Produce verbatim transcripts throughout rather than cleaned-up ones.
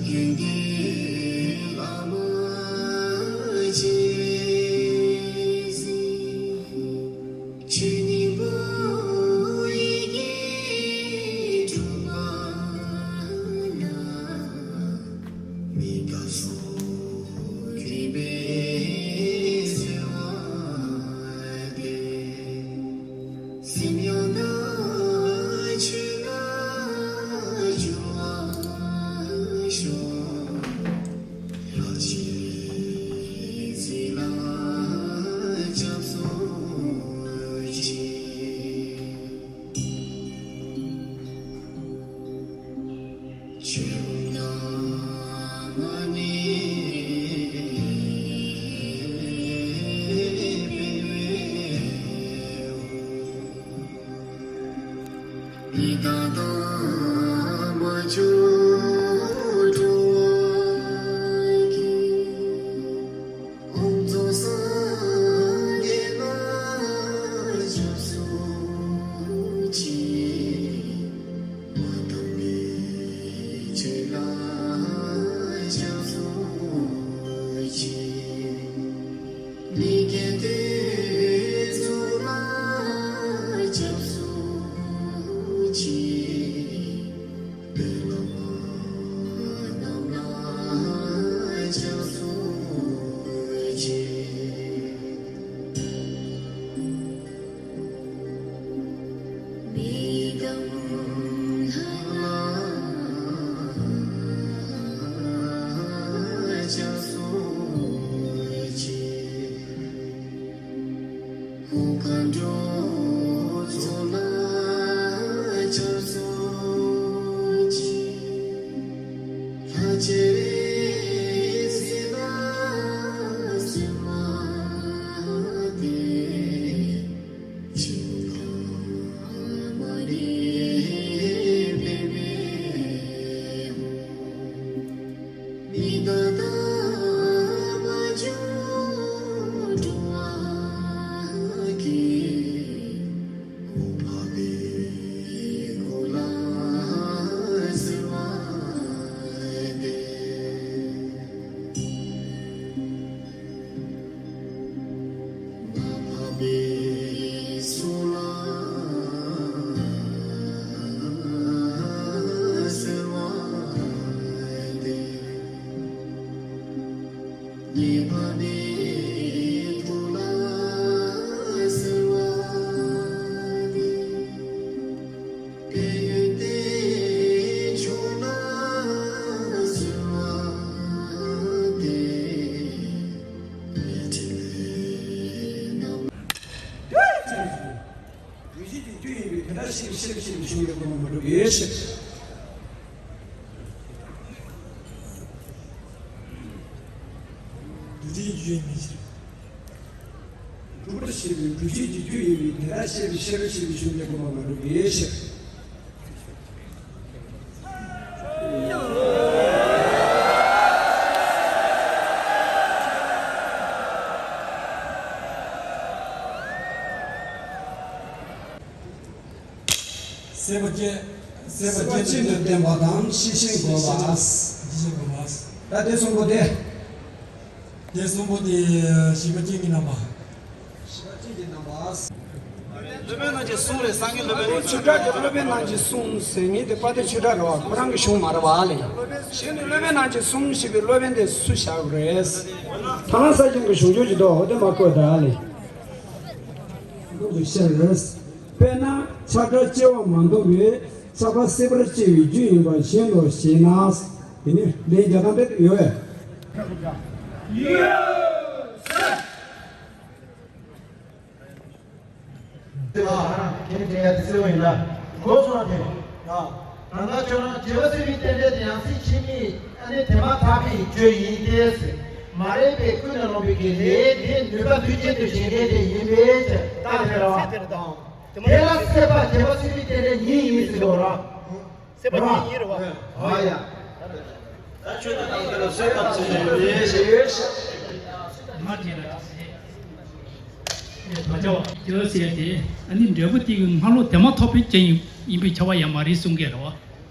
དགེ་འདུན་བླ་མ་རྗེས་འཛིན། ཆོས་སྙིང་པོ་ཡི་གེ་དྲུག་པ་ལ། མི་དགེ་སོགས་མཁྱེན་པས་གསོལ་བ་འདེབས། སེམས་ཡང་དག་ཆོས་ལ་འགྱུར་བར་ཤོག། ལྷར་བཅས་སྲིད་ལ་སྐྱབས་སུ་མཆི། ཆོས་ཀུན་བདག་མ་ནི་སྤེལ་བའི་འོང་། ཡི་དྭགས་དང་མ་བྱུང་འགྲོ་བ་ཀུན། དབུ་མཛད་སངས་རྒྱས་ལ་སྐྱབས་སུ་མཆི། མ་དག་མི་བྱེད་ལ་སྐྱབས་སུ་མཆི། ལས་དགེ་དེ་ཚོགས་ལ་སྐྱབས་སུ་མཆི། དེ་ལ་རྣམས་ལ་སྐྱབས་སུ་མཆི། མི་དགེ་ལྷ་ལ་སྐྱབས་སུ་མཆི། འོ་མཁའ་འགྲོ་ཚོགས་ལ་སྐྱབས་སུ་མཆི། ལྷར་བཅས་སྲིད་ལ་གསོལ་བ་འདེབས། ཆོས་ཀུན་བདག་མ་ནི་སྤེལ་བའི་འོང་། མི་དགེ་དང་མ་བྱུང་འགྲོ་བ་ཀུན། འོད་དཔག་མེད་སྐུ་ལ་གསོལ་བ་འདེབས། མ་འཕགས་པའི་གསུང་ལ་གསོལ་བ་འདེབས། ཉེས་པ་མེད་པ་ལ་གསོལ་བ་འདེབས། དཔལ་ཡོན་ཏན་མཆོག་ལ་གསོལ་བ་འདེབས། ལས་འབྲས་ལས་རྣམས། བདུད་བཞི་གི་རྒྱུ་ཡིན་པས་དེ་འདྲ་ཤེས་པའི་ཤེས་པའི་ཤེས་པའི་ཤེས་པའི་ཤེས་པའི་ཤེས་པའི་ཤེས་པའི་བདུད་རྩིའི་རྒྱུ་ཡིན་མིན་ཕྱིར། སྒྲུབ་པར་བྱེད་པའི་སྒྲུབ་བྱེད་ཀྱི་རྒྱུ་ཡིན་པས་དེ་ལ་བཤད་པའི་བཤད་པའི་བཤད་པའི་ཤུགས་ཀྱིས་གོམས་པ་མ་གྲུབ་པའི་ཕྱིར། སྲེད་པ་བཅད། སྲེད་པ་བཅད་ཚུལ་དུ་བསྟན་པ་དང་ཤེས་བཞིན་དགོས་པ། ཤེས་བཞིན་དགོས་པ། ད་དེ་གསུམ་པོ་དེ། དེ་གསུམ་པོ་དེ་བཞི་པ་ཅན་གྱི་རྣམ་པ། བཞི་པ་ཅན་གྱི་རྣམ་པ། སློབ་དཔོན་རྣམས་ཀྱི་གསུང་རེད་སངས་རྒྱས་སློབ་དཔོན་རྣམས་ཀྱི་གསུང་ཟེར་ངེས་དེ་དཔལ་ལྡན་ཆོས་གྲགས་རེད་བ། ཁོ་རང་གི་གཞུང་མ་རེད་བ་ལེ། གཞན་དུ་སློབ་དཔོན་རྣམས་ཀྱི་གསུང་ཞེས་པའི་སློབ་དཔོན་དེ་སུ་བཞག་རེད། ཐང་ས་ཅན་གྱི་གཞུང་ཆོས་ཀྱི་མདོ་འོ་དེ་མ་བཀོད་ད་ལེ། དཔེར་ན་ཆགས་བྲལ་སྐྱེ་བ་མ་འདོར་བས་ཆགས་པ་སྲེད་པར་བྱེད་པའི་རྒྱུ་ཡིན་པ་གཞན་ལོ་ཞེ་ན། དེ་ནི་ལན་རྒྱག་སྟངས་དེ་ཡོད་པས། དེ་ལ་ཁྱེད་དྲན་ཡ་དེ་གསལ་བོ་ཡིན་ལ། གོ་སོང་དེ། ད་ལྟ་ཁྱོད་རང་བྱེད་པ་སྲིད་པའི་རྟེན་འབྲེལ་དེ་ཡང་སྲིད་ཕྱི་མའི་ཨ་ནི་དེ་མ་ཐག་པའི་ཆོས་ཡིན་ཏེ། མ་རིག་པས་ཀུན་ནས་བསླངས་པའི་གི་ལས་དེ་ནུས་པ་དུས་གཅིག་ཏུ་བྱེད་མཁན་དེ་ཡིན་པའི་ཕྱིར་རྟགས་དེ་རེད་བ། དེ་ལ་སྲེད་པ་བྱེད་པ་སྲིད་པའི་རྟེན་འབྲེལ་ཉིད་ཡིན་ཟེར་དོ་ར། སྲེད་པ་ཉིད་ཡིན་རེད་བ། ཨ་ཡ། ད་ཆོས་དང་དེ་ལ་སྲེད་པ་ཚུལ་ཡོད་རེད་ཞེས། མ་དེ་ལ་དེ་བ་ཅ་བ་དེ་བ་ཟེར་ཏེ་ཨ་ནི་འབྲས་བུ་དེ་གི་སྔ་ལོ་དེ་མ་ཐོབ་པའི་རྐྱེན་ཡིན་པའི་ཁྱབ་པ་ཡང་མ་རེད་གསུང་གི་རེད་བ།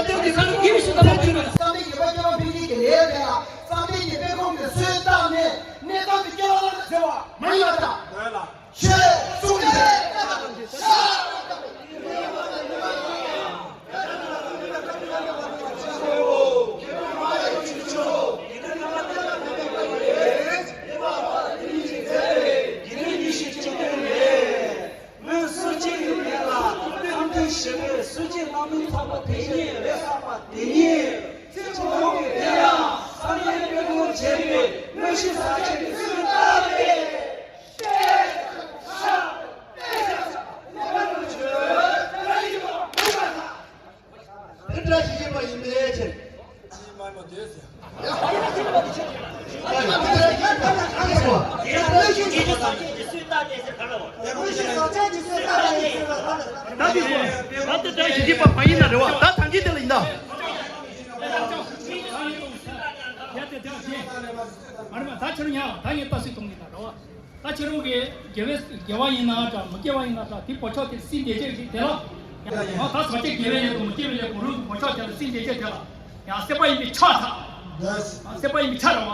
སྐབས་དེར་གྱི་ས་རུ་དགེ་བའི་བཤེས་གཉེན་ལ་བསམ་གཏན་གྱི་དབྱེ་བ་ཕལ་ཆེར་འཕེལ་རྒྱས་ཀྱི་ལས་དེ་ལ་བསམ་གཏན་གྱི་དཔེ་ཁོང་གི་སྲོལ་བཏབ་ནས་གནས་སྟངས་དེ་སྐྱེ་བ་ལ་ཟེར་བ་མ་ཡིན་པ་དང་། ཆོས་གསུངས་ཏེ། མི་སུ་གཅིག་ཡིན་མིན་ལ་ཐུགས་ཕན་ཞེས་པའི་སུ་གཅིག་བླ་མའི་ཚོགས་པ་དེ་ཉིད་རེད་བསམ་པ་དེ་ཉིད། ཚེ་ཆུང་ངུ་གི་དེ་ཡང་བསམ་ཡས་དཔེ་ཁོང་བྱས་པའི་དངོས་གཞི་ས་ཆ་གི་སུས་བཏབ་པས། དེ་བཀྲ་ཤིས་སྦྱིན་པ་ཡིན་པའི་ཕྱིར། ཅིའི་མ་མོ་དེ་ཟེར། ད་དེ་ད་དེ་བཀྲ་ཤིས་སྦྱིན་པ་མ་ཡིན་ན་རེད་བ། ད་ཐང་གི་དེ་ལ་ཡིན་ད། མ་རེད་མ་ད་ཁྱེད་རང་ཡང་ད་ངས་ལྟ་སྲིད་གཏོང་གི་ད་རེད་བ། ད་ཁྱེད་རང་གིས་དགེ་བའི་དགེ་བ་ཡིན་ན་འདྲ་མི་དགེ་བ་ཡིན་ན་འདྲ་དེ་བག་ཆགས་དེ་སྲིད་བདེ་སྐྱིད་རིགས་དེ་ལ། ཡང་ད་ཟག་བཅས་དགེ་བའི་ལས་དང་མི་དགེ་བའི་ལས་གང་རུང་གི་བག་ཆགས་དེ་ལ་སྲིད་བདེ་སྐྱིད་དེ་ལ། ཡང་སྲེད་པ་ཡིན་པའི་ཆགས་ཐག་སྲེད་པ་ཡིན་པའི་ཆགས་རེད་བ།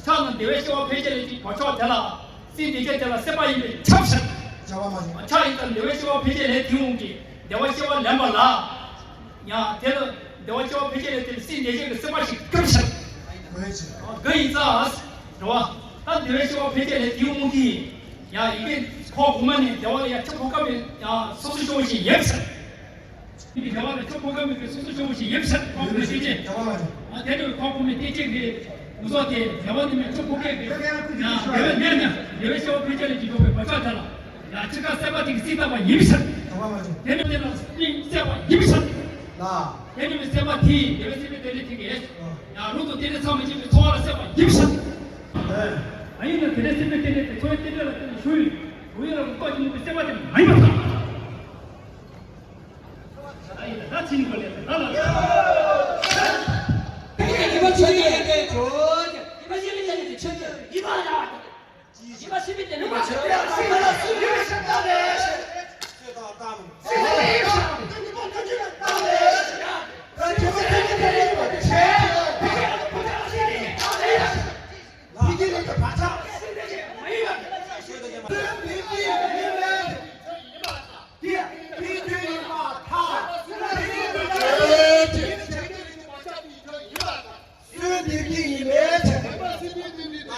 ཆགས་ན་བདེ་བའི་སྐྱེ་བ་འཕེལ་བྱེད་ལས་ཀྱི་བག་ཆགས་དེ་ལ། སྲིད་བདེ་སྐྱིད་དེ་ལ་སྲེད་པ་ཡིན་པའི་ཆགས་ཕྱིར། ཆགས་ཡིན་ཙང་བདེ་བའི་སྐྱེ་བ་འཕེལ་བྱེད་ལས་དེ་འོང་གི་བདེ་བ་སྐྱེ་བ་ལེན་པ་ལ། ཡང་དེ་ལ་བདེ་བ་སྐྱེ་བ་འཕེལ་བྱེད་ལས་དེ་ལ་སྲིད་བདེ་སྐྱིད་ཀྱི་སྲེད་པ་ཞིག་སྐྱོབ་ཕྱིར། དགེ་ཡིན་ཙང་། རེད་བ། ད་བདེ་བའི་སྐྱེ་བ་འཕེལ་བྱེད་ལས་དེའི་དབང་གིས། ཡང་ཡི་གེ་ཁོག་གོང་མ་ནས་བདེ་བ་ལ་ཡང་ཆུ་ཕོ་ཁ་མའི་ཡང་སོ་སོ་སྐྱོ་བོ་ཞིག་ཡིན་ཕྱིར། ཡི་གེ་བདེ་བ་ལ་ཆུ་ཕོ་ཁ་མའི་གི་སོ་སོ་སྐྱོ་བོ་ཞིག་ཡིན་ཕྱིར་ཁོག་གོང་མའི་བསྟན་བཅོས། ཨ་དེ་ནས་ཁོག་གོང་མའི་བསྟན་བཅོས་ཀྱི་གཟུགས་སོགས་དེ་བདེ་བ་ནི་མེད་ཆུ་ཕོ་ཁའི་གི་ཡང་བདེ་བའི་མེད་ན་བདེ་བའི་སྐྱེ་བ་འཕེལ་བྱེད་ལས་ཀྱི་འགྲོ་བའི་བག་ཆགས་དེ་ལ་ཡང་ཕྱི་ཁ་སྲེད་པ་དེ་གི་སྲིད་བཏབ་པ་ཡིན་ཕྱིར། དེ་ནས་དེ་ལ་སྲིད་སྲེད་པ་ཡིན་ཕྱིར། དེ་ནི་མི་སེམས་པ་དེས་དེ་བས་སེམས་པའི་རྟེན་འབྲེལ་དེ་གས། ཡང་རུང་དུ་རྟེན་འབྲེལ་ཚང་མ་བྱེད་པའི་འཚོ་བ་ལ་སེམས་པ་ཡིན་ཕྱིར། ཨ་ཡིན་ན་དེ་ནས་སེམས་པའི་རྟེན་འབྲེལ་དེ་འཚོ་བའི་རྟེན་འབྲེལ་ལ་བརྟེན་ནས་ཞུ་ཡི། རུང་ཡང་རུང་རྟོགས་ཀྱི་མུ་གེའི་སེམས་པ་དེ་མ་ཡིན་པར་ཐལ། ཨ་ཡིན་ན་ད་ཕྱིན་གོ་ལས་ད་ལ། ཡིད་མ་ཆེས་ཡིན་ཏེ་གྲོལ། ཡིད་མ་ཆེས་མི་ཆེས་ཏེ་ཆོས་ཀྱི་ཡིད་མ་ལ། སུའི་འདི་ཡིན་མེད་ཅེས།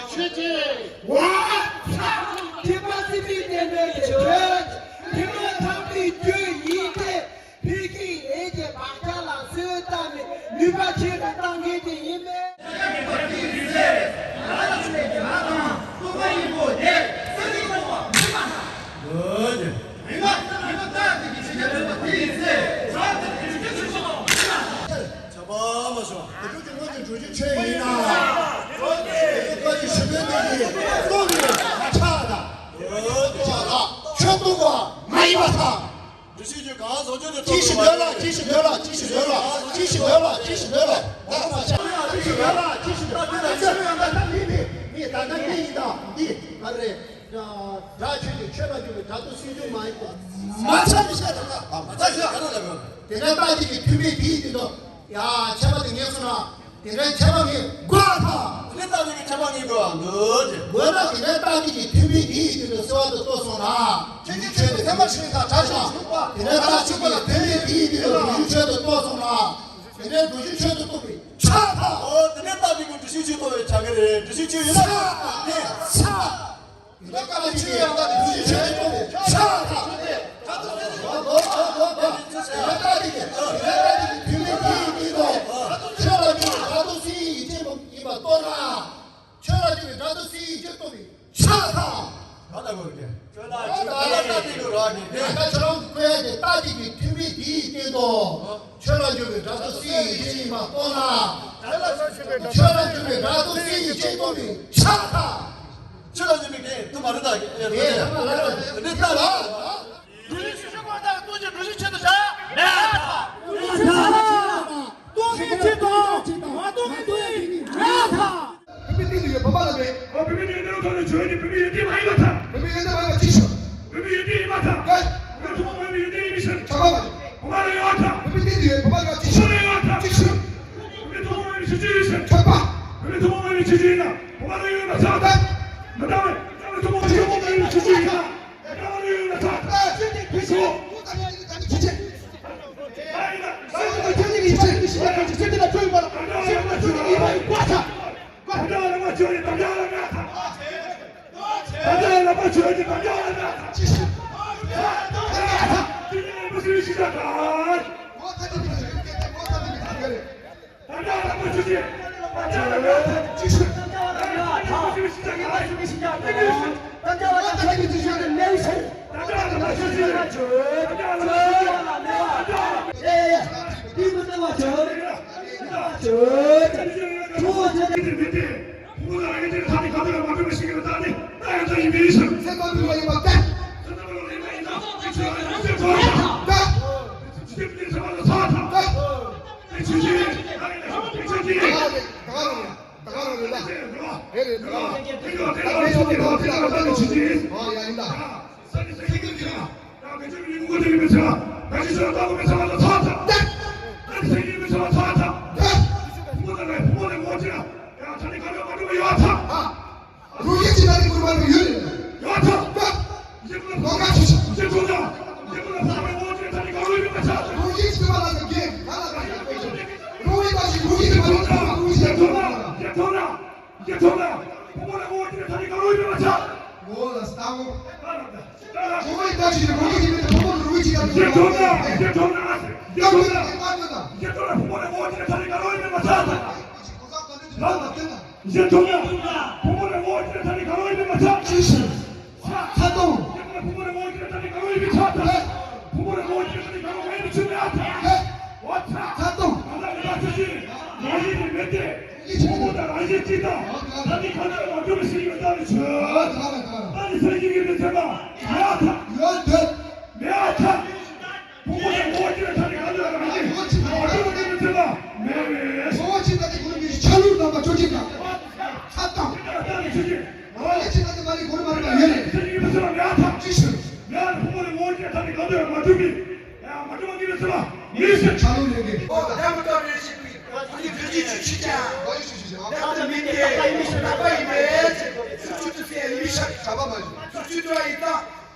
ཆོས་རྟོགས་པ་མ་ཡིན་པར་ཐལ། འདུ་ཤེས་ཀྱི་གང་ཟག་ཆོས་དེ་རྟོགས་པ་ཅི་ཞིག་འདོད་ལ་ཅི་ཞིག་འདོད་ལ་ཅི་ཞིག་འདོད་ལ་ཅི་ཞིག་འདོད་ལ་ཅི་ཞིག་འདོད་ལ་ཅི་ཞིག་འདོད་ལ། ད་མ་ཆགས་ཅི་ཞིག་འདོད་ལ་ཅི་ཞིག་འདོད་ལ་ཅི་ཞིག་འདོད་ལ། ད་ཆོས་ཡང་ད་ལྟ་མི་མི་མི་ད་ལྟ་མི་ཡིན་ད་འདི་མ་རེད། སྒྲ་ཆོས་ཀྱི་ཆོས་ལ་འཇུག་པའི་སྒྲ་རྟོག་སེམས་བྱུང་མ་ཡིན་པ། མ་ཆགས་མི་ཆགས་ད་ལྟ་མ་ཆགས་ཡང་ད་ལྟ་ལ་དགོས། དེ་ནས་རྟགས་གཅིག་གི་མཐུན་དཔེ་དེའི་སྟེང་དུ། ཡ། ཁྱད་པར་དེ་ངེས་སོང་ན། དེ་འདྲའི་ཁྱད་པར་ངེས་དགོས་པར་ཐལ། དེ་ནས་རྟགས་གཅིག་གི་ཁྱད་པར་ངེས་དགོས་པར་འདོད་ཅེས། དགོས་ན་དེ་འདྲའི་རྟགས་གཅིག་གི་མཐུན་དཔེ་དེའི་སྟེང་དུ་གསལ་བ་དུ་རྟོགས་སོང་ན། ཁྱེད་ཀྱི་ཆོས་དེ་ཚད་མ་ཤིང་ཁ་བྲལ་ཞིང་འཇུག་པ། དེ་འདྲའི་རྟགས་གཅིག་གི་མཐུན་དཔེ་དེའི་སྟེང་དུ་འགྲོ་འགྱུར་ཆོས་དུ་རྟོགས་སོང་ན། དེ་འདྲའི་འགྲོ་འགྱུར་ཆོས་དུ་རྟོགས་པས་ཆགས་ཐལ། འོ་དེ་འདྲའི་རྟགས་གཅིག་གི་འགྲོ་འགྱུར་ཆོས་རྟོགས་པས་ཆགས་ཀྱི་རེད། འགྲོ་འགྱུར་ཆོས་ཡིན་ན་ཆགས་ཆགས། ད་ལྟ་ཆོས་ཡང་དག་གི་འདུ་ཤེས་ཆོས་ཀྱི་རྟོགས་པས་ཆགས་ཐལ། ལོ་ལོ་ལོ་ལོ། དེ་ལྟ་དེ་གི་དེ་ལྟ་དེ་གི་མཐུན་དཔེ་དེའི་སྟེང་དུ་ཆོས་ལ་འཇུག་པའི་སྒྲ་རྟོག་སེམས་ཡིད་ཅན་པོ་ཡིན་པ་རྟོགས་ན། ཆོས་ལ་འཇུག་པའི་སྒྲ་རྟོག་སེམས་ཡིད་ཅན་རྟོགས་པས་ཆགས་ཐལ། ད་ལྟ་གོ་གི། ཆོས་ལ་འཇུག་པའི་སྒྲ་རྟོག་སེམས་ཡིད་ཅན་རྟོགས་པས་ཆགས་ཐལ། ད་ལྟ་ཆོས་ལ་འཇུག་པའི་སྒྲ་རྟོག་སེམས་ཡིད་ཅན་ཡིན་པ་རྟོགས་ན། ཆོས་ལ་འཇུག་པའི་སྒྲ་རྟོག་སེམས་ཡིད་ཅན་རྟོགས་པས་ཆགས་ཐལ། ཆོས་ལ་འཇུག་པའི་དེ་མ་རེད་ད། དེ་མ་རེད་ད། འདི་ལྟ་ལ། འགྲོ་འགྱུར་ཆོས་ཅན་པོ་དང་རྟོགས་ཀྱི་འགྲོ་འགྱུར་ཆོས་དུ་བྱ། མེད་པ། རྟོགས་པའི་ཆོས་དང་མ་རྟོགས་པའི་གཉིས་མེད་པ། བུད་མེད་སྟེང་དུ་ཡོད་བུམ་པ་ལ་མེད། འོ་བུད་མེད་དེ་གནས་ལུགས་ཐོག་ནས་བྱུང་བའི་བུད་མེད་ཡོན་ཏན་མ་ཡིན་པར་ཐལ། བུད་མེད་ཡོན་ཏན་མ་ཡིན་པ་ཅི་ཞིག་བུད་མེད་ཡོན་ཏན་ཡིན་པར་ཐལ། ལས། བུད་མེད་ཐུན་མོང་མ་ཡིན་པའི་ཡོན་ཏན་ཡིན་པའི་ཕྱིར། ཆགས་པ་མ་བྱུང་། བུམ་པ་ལ་ཡོད་པར་ཐལ། བུད་མེད་སྟེང་དུ་ཡོད་བུམ་པ་ལ་ཅི་ཞིག་བུམ་པ་ལ་ཡོད་པར་ཐལ། ཅི་ཞིག་བུད་མེད་ཐུན་མོང་མ་ཡིན་པའི་ཕྱིར་ཅི་ཡིན་ཕྱིར། ཆགས་པ། བུད་མེད་ཐུན་མོང་མ་ཡིན་པའི་ཕྱིར་ཅི་ཡིན་ན། བུམ་པ་ལ་ཡོད་པར་ཐལ། མི་འདའ་བས། བུད་མེད་ཐུན་མོང་མ་ཡིན་པའི་ཕྱིར་ཅི་ཡིན་ན། བུམ་པ་ལ་ཡོད་པར་ཐལ། ཅི་ཞིག་བུད་མེད་ཐུན་མོང་མ་ཡིན་པའི་ཕྱིར་ཅི་ཡིན་ན། རུ་ཡིག་ཅི་ལ་ནི་ཀུར་བ་ཡོད་ཡོད་ཡོད་ཐོག་ལོ་ཀ་ཆུ་ཆུ་ཆུ་ཆུ་ཆུ་རུ་ཡིག་ཅི་ལ་ལ་ཟེར་གི་ང་ལ་རུ་ཡིག་ད་ཅི་རུ་ཡིག་ཅི་ལ་ལ་རུ་ཡིག་ཅི་ལ་ལ། ཡེ་ཐོག་ན། ཕུ་བོ་ལ་ངོ་བོ་ཅི་ལ་ཐ་ནི་ག་རུ་ཡིན་པ་ཆགས། ངོ་བོ་ལ་ལྟ་ངོ་། ལྟ་ལ་ལྟ། ལྟ་ལ། ངོ་བོ་ཡི་ལྟ་ཅི་ཡིན་ངོ་བོ་ཡི་མི་དེ་ཕུ་བོ་ལ་རུ་ཅི་ལ་ཡེ་ཐོག་ན། ཡེ་ཐོག་ན། ཡེ་ཐོག་ན། ཡེ་ཐོག་ན་ཕུ་བོ་ལ་ངོ་བོ་ཅི་ལ་ཐ་ནི་ག་རུ་ཡིན་པ་ཆགས། ལྟ་ལ། ཡེ་ཐོག་ན། ཕུ་བོ་ལ་ངོ་བོ་ཅི་ལ་ཐ་ནི་ག་རུ་ཡིན་པ་ཆགས། ཅི་ཞིག་ཁ་ཏོང་། ཁ་ཏོང་། ཨོ་ཅི་ད་དེ་ཁོ་ནི་མི་ཆ་ལུགས་རྣམ་པ་ཅོ་ཅི་ད། ཨ་ཏང་། ཨོ་ལེ་ཅི་ད་དེ་མ་རི་གོ་རི་མ་རི་མ་ཡོད་ལེ། ཅི་ཞུ། ཆ་ལུགས་ལེན་གི། ཨོ་ད་མ་ཏོ་རེ་ཞིག་པི། ཨ་ནི་བོད་ཀྱི་ཆུ་ཆུ་ཆ། ཨོ་ཡོད་ཆུ་ཆུ་ཆ། ད་ད་མི་དེ་ད་ཡིན་མི་ཤ་ད་པ་ཡིན་པས། ཆུ་ཆུ་ཆུ་ཟེར་ཡིན་མི་ཤ་ད་པ་མ་ཡིན། ཆུ་ཆུ་ཆུ་ཡིན་ད།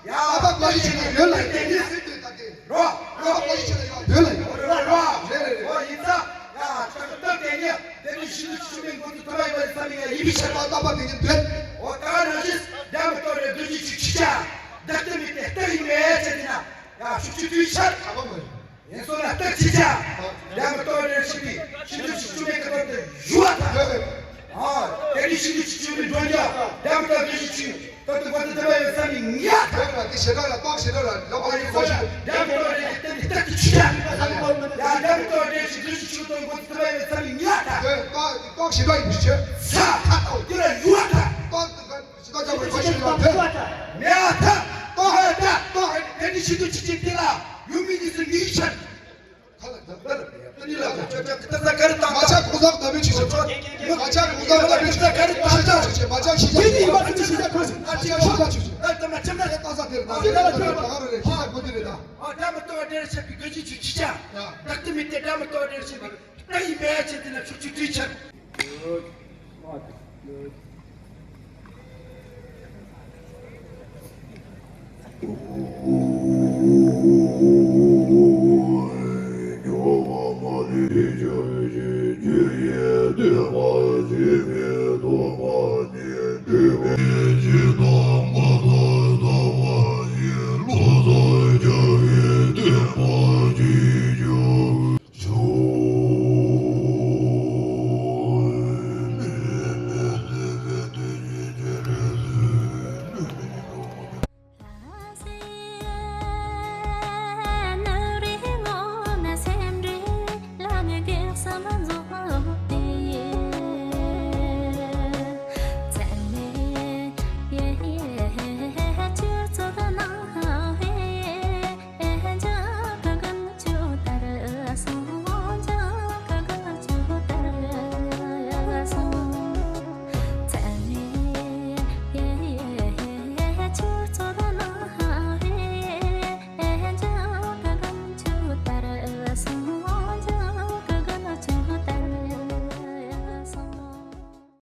ཡ། ཨ་ཕ་ཀོ་ཤི་ཆེ་ན་ཡོད་ལ་ཡིན་ཏེ་ནི་སྲིད་དུ་ད་དེ། རོ། རོ་ཀོ་ཤི་ཆེ་ན་ཡོད་ཡོད་ལ་ཡིན། རོ་རོ། རེད་རེད་རེད། འོ་ཡིན་ཙང་། ཡ། ཆ་ཀ་སྟབས་དེ་ནི་དེ་ནི་ཤི་དུ་ཆུ་མིན་མགོ་དུ་ཐུ་བ་ཡོད་ས་མི་ཡ་ཡིན་པའི་ཆ་ཀ་ལྟ་བ་དེ་ནི་འདོད། འོ་ད་ན་ཤི་རྒྱ་མི་ཏོ་རེ་རྡོ་རྗེ་ཆུ་ཆི་ཆ། བདག་ཏུ་མི་དེ་སྟབས་ཡིན་མེད་ཅེས་དེ་ན། ཡ། ཤུགས་ཆུ་དུས་ཆར་ཁ་བ་མ་རེད། ཡིན་སོང་ན་སྟག་ཅི་བྱ། ཡང་མི་གཏོང་རེ་ཞིག་གིས་ཤིན་ཏུ་ཞིག་བཅུ་མེད་ཀྱི་ཐོག་ཏུ་ཞུ་བ་དང་། ཡོད་རེད། ཨ། དེ་ནི་ཤིན་ཏུ་ཞིག་བཅུ་མེད་འགྲོ་འདྲ། ཡང་མི་གཏོང་རེ་ཞིག་བཅུ་ཐོག་ཏུ་འགོ་ཏུ་དེ་བ་ཡོད་ས་མི་ཉག་ཐག་རེད་པ། དེ་ཞེ་དྲག་ལ་རྟོག་ཞེ་དྲག་ལ་ལོག་པ་ཡིན་ཁོ་ཞིག་ཡང་མི་གཏོང་རེ་ཞིག་སྟེ་ནི་སྟག་ཅི་བྱ། ཡང་མི་གཏོང་རེ་ཞིག་བཅུ་ཐོག་ཏུ་འགོ་ཏུ་དེ་བ་ཡོད་ས་མི་ཉག་ཐག་རེད། རྟོག་རྟོག་ཞེ་དྲག་ཡིན་ཞེ། ས་ཐག་ཐོག་དེ་ལ་ཡུ་བ་ཐག་རྟོག་ཏུ་འགོ་ཞེ་དྲག་ཅག་པའི་ཁོ་ཞིག་ལ་དེ་མེད་ཐག་རྟོག་ཧ་ཐག་ཆེད་དུ་ཆེ་ཆེ་དེ་ལ་ཡུལ་མི་གཉིས་སུ་ངེས་ཤར། ཁ་ལ་ད་ལྟ་ལ་ཡ་ད་ནི་ལ་ད་ད་ད་ད་ག་རེ་བཏང་མ་ཆག་གོ་ཟག་ད་མི་ཆུ་ཆུ། མ་ཆག་གོ་ཟག་ད་མི་ཆུ་ཆུ། མ་ཆག་གོ་ཟག་ད་མི་ཆུ་ཆུ། མ་ཆག་ཆུ་ཆུ། མ་ཆག་ཤི་ཆ་ཆུ་ཆུ། མ་ཆག་ཤི་ཆ་ཆུ་ཆུ། ད་ད་མ་ཆག་ན་ད་ད་ས་དེར་ད་ད་ད་ད་ད་ག་རེ་རེ་ཤི་ཆ་གོ་དེ་རེ་ད། ཨ་ད་མ་ཏོ་བ་དེར་ཆ་པི་ག་ཅི་ཆུ་ཆི་ཆ། ད་ད་མི་དེ་ད་མ་ཏོ་བ་དེར་ཆ་པི་ད་ཡི་བེ་ཆེ་དེ་ན་ཆུ་ཆུ་དྲི་ཆ།